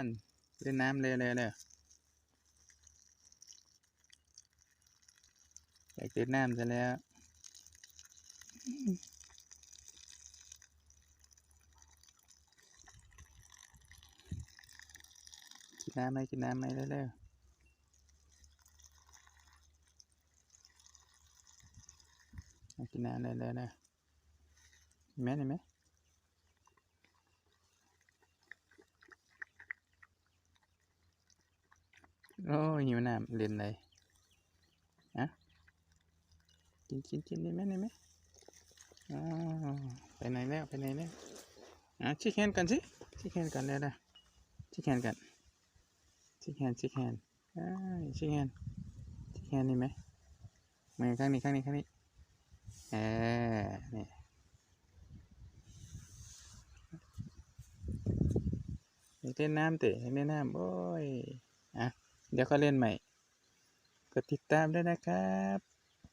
ນ ຫຼິ້ນນ້ຳເລີຍໆ ຢາກຫຼິ້ນນ້ຳຊະແລ້ວ. ກິນນ້ຳໄໝ ກິນນ້ຳໄໝ ເລັວໆ ກິນນ້ຳ ເລັວໆ ເນາະ ແມ່ນ ແມ່ນ. ໂອ້ຍ ຫິວນ້ຳ ຫຼິ້ນໄດ໋ ອະ ກິນ ກິນ ກິນ ໄດ້ໄໝ ໄດ້ໄໝ ອ້າວ ໄປໄຫນແລ້ວ ໄປໄຫນແລ້ວ ອາ ຊິກແຮນກ່ອນຊິ ຊິກແຮນກ່ອນ ເດີ ຊິກແຮນກ່ອນ ຊິກແຮນ ຊິກແຮນ ເອີຍ ຊິກແຮນ ຊິກແຮນໄດ້ໄໝ ມາຂ້າງນີ້ ຂ້າງນີ້ ຂ້າງນີ້ ເອີ ນີ້ ຢາກເລ່ນນ້ຳເຕະ ຢາກເລ່ນນ້ຳ ໂອ້ຍ ອະ ດຽວຂ້ອຍເລ່ນໃໝ່ ກົດຕິດຕາມດ້ວຍນະຄັບ.